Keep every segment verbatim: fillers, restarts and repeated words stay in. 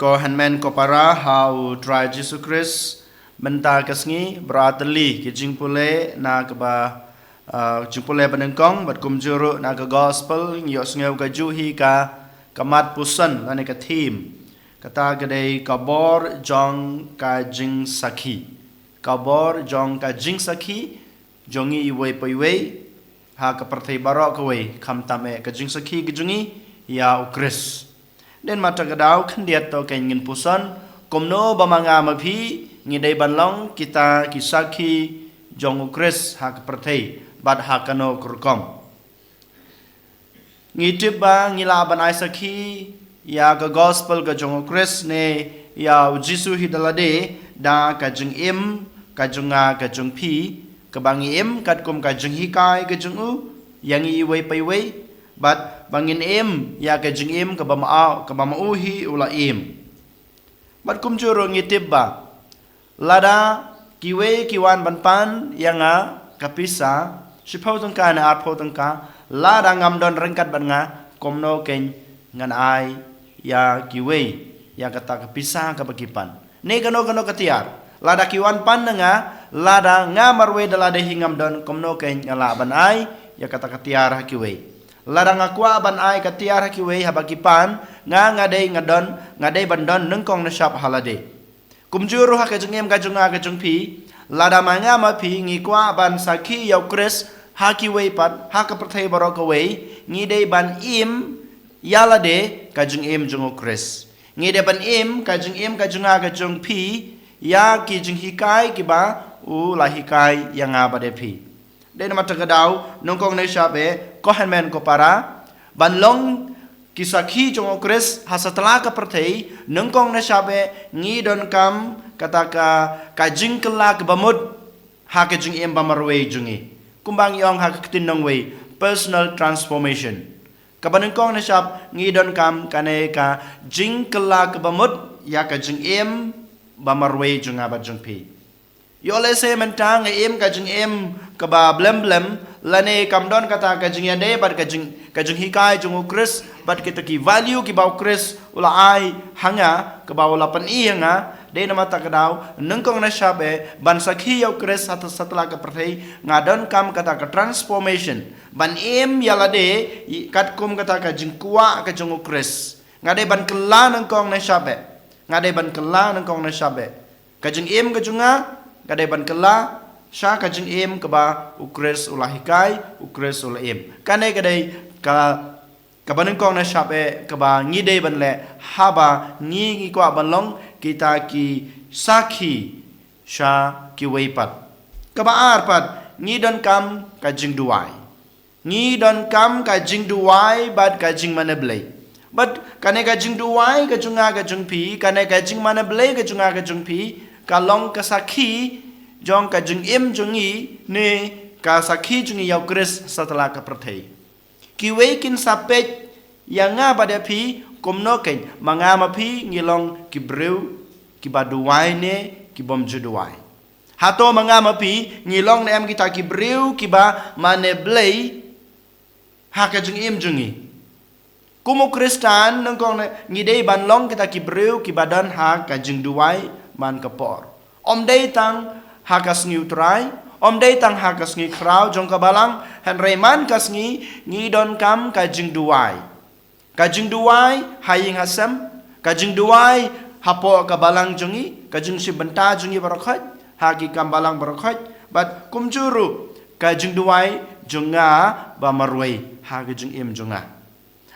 Ko hynmen ko para ha u Trai Jisu Khrist, mynta ka sngi, bra tylli ki jingpule na kaba, ah, jingpule ba nyngkong, bad kumjuh ruh na ka gospel, ngi ïohsngew kajuh hi ka, ka mat puson, lane ka theme. Kata ka dei ka bor jong ka jingsakhi. Ka bor jong ka jingsakhi, jong ngi iwei pa iwei, ha ka pyrthei baroh kawei, khamtam eh ka jingsakhi ka jong ngi, ïa u Khrist. Dei namar kata ka daw khyndiat to kein ngin puson, kumno ba ma nga ma phi, ngi dei ban long kita ki sakhi jong u Khrist ha ka pyrthei, bad ha kano ka rukom. Ngi tip ba ngi lah ban ai sakhi, ïa ka gospel ka jong u Khrist ne, ïa u Jisu hi da lade, da ka jingim, ka jong nga ka jong phi, kaba ngi im, katkum ka jinghikai ka jong u, ïa ngi iwei pa iwei, bad ba ngin im, ïa ka jingim kaba ma u, kaba ma u hi u la im. Bad kumjuh ruh ngi tip ba, lada kiwei ki wan ban pan ïa nga ka pisa, shiphew tyngka ne arphew tyngka, lada ngam don ryngkat bad nga, kumno kein ngan ai ïa kiwei, ïa kata ka pisa kaba ki pan. Ne kano kano ka tiar. Lada ki wan pan na nga, lada nga marwei da lade hi ngam don, kumno kein nga lah ban ai, ïa kata ka tiar ha kiwei. Lada nga kwah ban ai ka tiar ha kiwei haba ki pan, nga nga dei nga don, nga dei ban don nyngkong nyngshap ha lade. Kumjuh ruh ha ka jingim ka jong nga ka jong phi, lada ma nga ma phi ngi kwah ban sakhi ïa u Khrist ha kiwei pat, ha ka pyrthei baroh kawei, ngi dei ban im ïa lade ka jingim jong u Khrist. Ngi dei ban im ka jingim ka jong nga ka jong phi, ïa ki jinghikai kiba u la hikai ïa nga bad ïa phi. Dei namar kata ka daw, nyngkong nyngshap eh, ko hynmen ko para, ban long ki sakhi jong u Khrist ha satlak ka pyrthei, nyngkong nyngshap eh, ngi donkam kata ka, ka jingkylla kaba mut, ha ka jingim ba marwei jong ngi. Kumba ngi ong ha ka ktien nongwei, personal transformation. Kaba nyngkong nyngshap ngi donkam kane ka jingkylla kaba mut, ïa ka jingim ba marwei jong nga bad jong phi. Ïoh lehse mynta nga im ka jingim kaba blem blem, lane kam don kata ka jingïadei bad ka jing, ka jinghikai jong u Khrist, bad kita ki value kiba u Khrist u la ai ha nga, kaba u la pyni ha nga, dei namar kata ka daw, nyngkong nyngshap eh, ban sakhi ïa u Khrist ha satlak ka pyrthei, nga donkam kata ka transformation, ban im ïa lade, i, katkum kata ka jingkwah ka jong u Khrist. Nga dei ban kylla nyngkong nyngshap eh. Nga dei ban kylla nyngkong nyngshap eh. Ka jingim ka jong nga, nga dei ban kylla, sha ka jingim kaba u Khrist u la hikai, u Khrist u la im. Kane ka dei ka, kaba nyngkong nyngshap eh, kaba ngi dei ban leh, haba ngi ngi kwah ban long, kita ki sakhi, sha kiwei pat. Kaba ar pat, ngi donkam ka jingduwai. Ngi donkam ka jingduwai bad ka jingmane Blei. Bad kane ka jingduwai ka jong nga ka jong phi, kane ka jingmane Blei ka jong nga ka jong phi, ka long ka sakhi jong ka jingim jong ngi ne ka sakhi jong ngi ïa u Khrist satlak ka pyrthei. Kiwei kin sa peit ïa nga bad ïa phi kumno kein, ma nga ma phi ngi long ki briew kiba duwai ne ki bym ju duwai. Hato ma nga ma phi ngi long ne em kita ki briew kiba mane Blei ha ka jingim jong ngi. Kum u Khristan nyngkong ne ngi dei ban long kita ki briew kiba don ha ka jingduwai man ka por. Ym dei tang ha ka sngi u Trai, ym dei tang ha ka sngi khraw jong ka balang, hynrei man ka sngi ngi donkam ka jingduwai. Ka jingduwai ha ïing ha sem, ka jingduwai hapoh ka balang jong ngi, ka jingshim bynta jong ngi baroh khoit ha ki kam balang baroh khoit, bad kumjuh ruh ka jingduwai jong nga ba marwei ha ka jingim jong nga.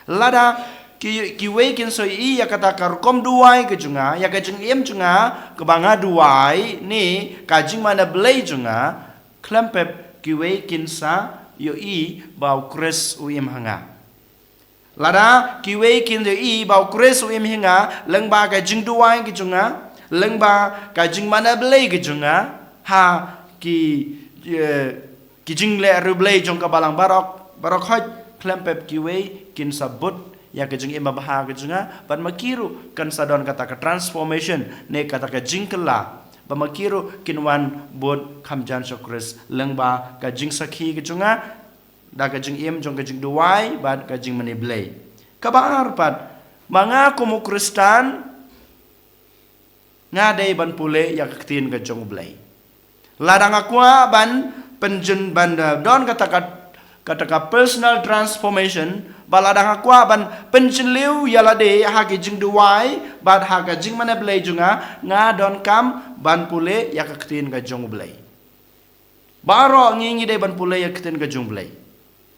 Lada ki, kiwei kin sa ïohi ïa kata ka rukom duwai ka jong nga, ïa ka jingim jong nga kaba nga duwai ne ka jingmane Blei jong nga, khlem pep kiwei kin sa ïohi ba u Khrist u im ha nga. Lada kiwei kin ïohi ba u Khrist u im ha nga, lyngba ka jingduwai ka jong nga, lyngba ka jingmane Blei ka jong nga, ha ki, eh, ki jingleh riewblei jong ka balang baroh, baroh khoit, khlem pep kiwei kin sa bud ïa ka jingim babha ka jong nga, bad ma ki ruh kan sa don kata ka transformation ne kata ka jingkylla, bad ma ki ruh kin wan bud kham jan sha u Khrist lyngba ka jingsakhi ka jong nga, da ka jingim jong ka jingduwai bad ka jingmane Blei. Kaba ar pat, ma nga kum u Khristan, Nga dei ban pule ïa ka ktien ka jong U Blei. Lada nga kwah ban pynjin ban, eh, don kata ka, kata ka personal transformation, bad lada nga kwah ban pynjylliew ïa lade ha ki jingduwai bad ha ka jingmane Blei jong nga, nga donkam ban pule ïa ka ktien ka jong U Blei. Baroh ngi ngi dei ban pule ïa ka ktien ka jong U Blei.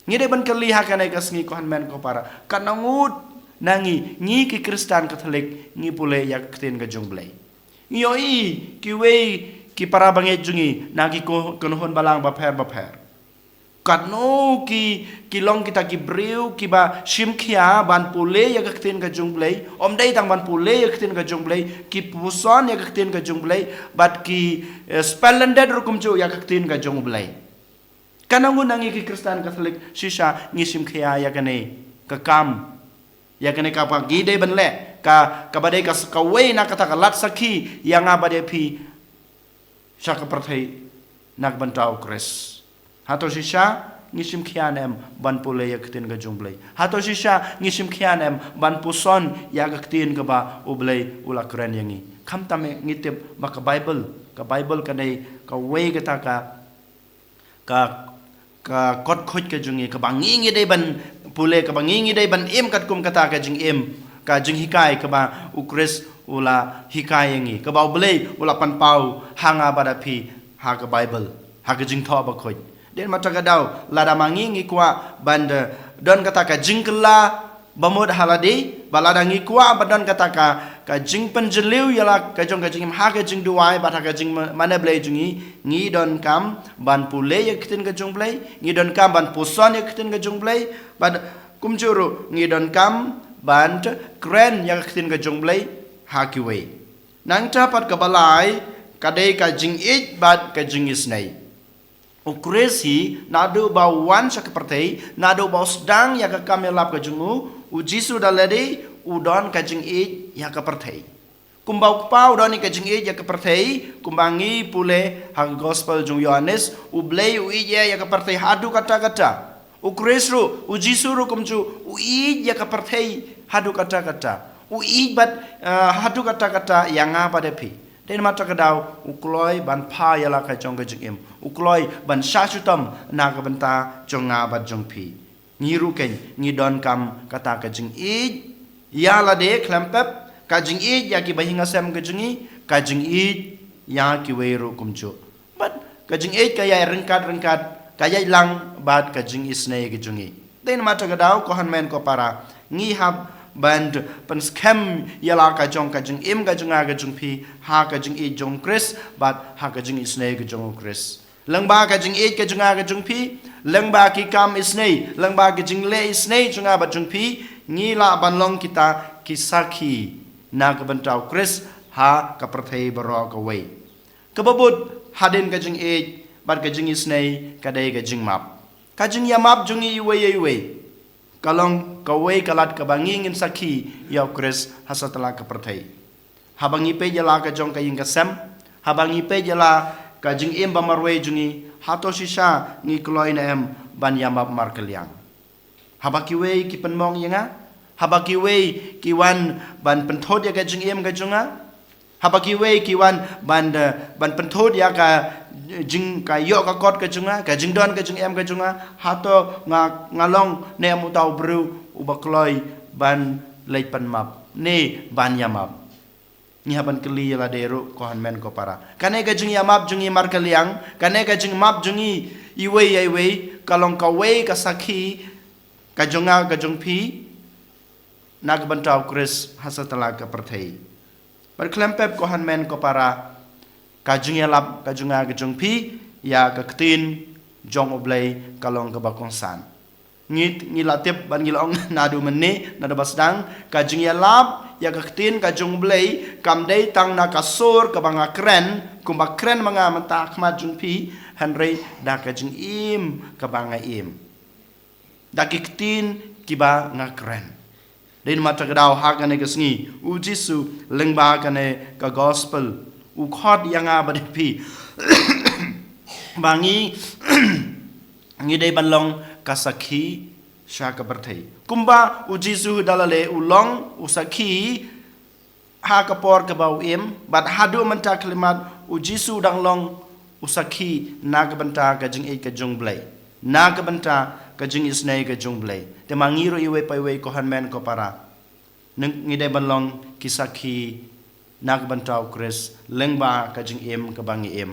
Ngi dei ban kylli ha kane ka sngi, ko hynmen ko para, katno ngut na ngi, ngi ki Khristan Katholik, ngi pule ïa ka ktien ka jong U Blei. Ngi ïohi kiwei ki para bangeit jong ngi na ki ko-, kynhun balang bapher bapher. Katno ki, ki long kita ki briew kiba shim khia ban pule ïa ka ktien ka jong U Blei, ym dei tang ban pule ïa ka ktien ka jong U Blei, ki puson ïa ka ktien ka jong U Blei, bad ki, eh, spellended ruh kumjuh ïa ka ktien ka jong U Blei. Katno ngut na ngi ki Khristan Katholik shisha ngi shim khia ïa kane ka kam, ïa kane kaba ngi dei ban leh, ka, kaba dei ka s-, kawei na kata ka lad sakhi ïa nga bad ïa phi sha ka pyrthei na ka bynta U Khrist. Hato shisha ngi shim khia ne em ban pule ïa ka ktien ka jong U Blei? Hato shisha ngi shim khia ne em ban puson ïa ka ktien kaba U Blei u la kren ïa ngi? Khamtam eh ngi tip ba ka Baibl, ka Baibl ka dei kawei kata ka, ka, ka kot khuid ka jong ngi, kaba ngi ngi dei ban pule, kaba ngi ngi dei ban im katkum kata ka jingim, ka jinghikai kaba U Khrist u la hikai ïa ngi, kaba U Blei u la pynpaw ha nga bad ha phi ha ka Baibl, ha ka Jingthoh Bakhuid. Dei namar kata ka daw, lada ma ngi ngi kwah ban, eh, don kata ka jingkylla bamut ha lade, bad lada ngi kwah ban don kata ka, ka jingpynjylliew ïa la ka jong ka jingim ha ka jingduwai bad ha ka jingmane Blei jong ngi, ngi donkam ban pule ïa ka ktien ka jong U Blei, ngi donkam ban puson ïa ka ktien ka jong U Blei, bad kumjuh ruh ngi donkam ban kren ïa ka ktien ka jong U Blei ha kiwei. Nangta pat kaba lai, ka dei ka jingïeit bad ka jingisynei. U Khrist hi naduh ba u wan sha ka pyrthei, naduh ba u sdang ïa ka kam ïalap ka jong u, U Jisu da lade u don ka jingïeit ïa ka pyrthei. Kumba U Kpa u don ïa ka jingïeit ïa ka pyrthei, kumba ngi pule ha ka Gospel jong u Ïohannes, U Blei u ïeit ïa ka pyrthei haduh katta katta. U Khrist ruh, U Jisu ruh kumjuh, u ïeit ïa ka pyrthei haduh katta katta. U ïeit bad, eh, haduh katta katta ïa nga bad ïa phi. Dei namar kata ka daw, u kloi ban phah ïa la ka jong ka jingim. U kloi ban shah shitom na ka bynta jong nga bad jong phi. Ngi ruh kein, ngi donkam kata ka jingïeit ïa lade khlem pep, ka jingïeit ïa ki bahaïing hasem ka jong ngi, ka jingïeit ïa kiwei ruh kumjuh. Bad ka jingïeit ka ïai ryngkat ryngkat, ka ïai lang bad ka jingisynei ka jong ngi. Dei namar kata ka daw, ko hynmen ko para, ngi hap ban pynskhem ïa la ka jong ka jingim ka jong nga ka jong phi ha ka jingïeit jong U Khrist bad ha ka jingisynei ka jong U Khrist. Lyngba ka jingïeit ka jong nga ka jong phi, lyngba ki kam isynei, lyngba ka jingleh isynei jong nga bad jong phi, ngi lah ban long kita ki sakhi na ka bynta U Khrist ha ka pyrthei baroh kawei. Kaba bud hadien ka jingïeit bad ka jingisynei ka dei ka jingmap. Ka jingïamap jong ngi iwei ïa iwei ka long kawei ka lad kaba ngi ngin sakhi ïa U Khrist ha satlak ka pyrthei. Haba ngi peit ïa la ka jong ka ïing ka sem, haba ngi peit ïa la ka jingim ba marwei jong ngi, hato shisha ngi kloi ne em ban ïamap markylliang? Haba kiwei ki pynmong ïa nga, haba kiwei ki wan ban pynthut ïa ka jingim ka jong nga, haba kiwei ki wan ban, eh, ban pynthut ïa ka jing, ka ïoh ka kot ka jong nga, ka jingdon ka jingem ka jong nga, hato nga, nga long ne em uta u briew uba kloi ban leit pynmap ne ban ïamap? Ngi hap ban kylli ïa lade ruh, ko hynmen ko para. Kane ka jingïamap jong ngi markylliang, kane ka jingmap jong ngi iwei ïa iwei, ka long kawei ka sakhi ka jong nga ka jong phi na ka bynta U Khrist ha satlak ka pyrthei. Bad khlem pep, ko hynmen ko para, ka jingïalap ka jong nga ka jong phi ïa ka ktien jong U Blei ka long kaba kongsan. Ngi, ngi la tip bad ngi la ong naduh mynne, naduh ba sdang, ka jingïalap ïa ka ktien ka jong U Blei kam dei tang na ka sur kaba nga kren, kumba kren ma nga mynta ha khmat jong phi, hynrei da ka jingim kaba nga im, da ki ktien kiba nga kren. Dei namar kata ka daw, ha kane ka sngi U Jisu lyngba kane ka Gospel u khot ïa nga bad ïa phi ba ngi, ngi dei ban long ka sakhi sha ka pyrthei. Kumba U Jisu da lade u long u sakhi ha ka por kaba u im, bad haduh mynta khyllipmat u Jisu u dang long u sakhi na ka bynta ka jingïeit ka jong u Blei, na ka bynta ka jingisynei ka jong u Blei. Te ma ngi ruh iwei pa iwei, ko hynmen ko para, ngi dei ban long ki sakhi na ka bynta u Khrist lyngba ka jingim kaba ngi im.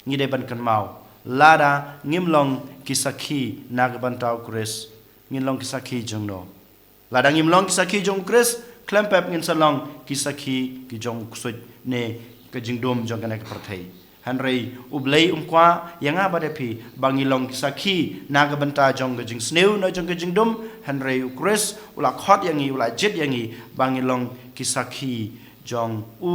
Ngi dei ban kynmaw, lada ngim long ki sakhi na ka bynta u Khrist, ngin long ki sakhi jong no? Lada ngim long ki sakhi jong u Khrist, khlem pep ngin sa long ki sakhi ki jong u ksuid ne ka jingdum jong kane ka pyrthei. Hynrei u Blei um kwah ïa nga bad ïa phi ba ngi long ki sakhi na ka bynta jong ka jingsniew ne jong ka jingdum. Hynrei u Khrist u la khot ïa ngi, u la jied ïa ngi ba ngi long ki sakhi jong u,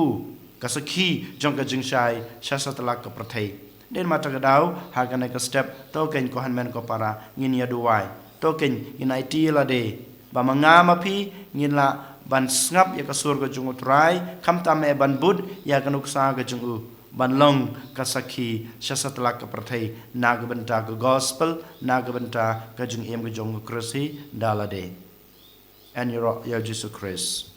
ka sakhi jong ka jingshai sha satlak ka pyrthei. Dei ma ta ka daw, ha kane ka step, to keiñ ko hynmen ko para, ngin ïa duwai. To keiñ ngin aiti lade ba ma nga ma phi ngin lah ban sngap ïa ka sur ka jong u Trai, khamtam eh ban bud ïa ka nuksa ka jong u, ban long ka sakhi sha satlak ka pyrthei na ka bynta ka gospel, na ka bynta ka jingim ka jong u Khrist hi da lade. Yn ïaroh ïa u Jisu Khrist.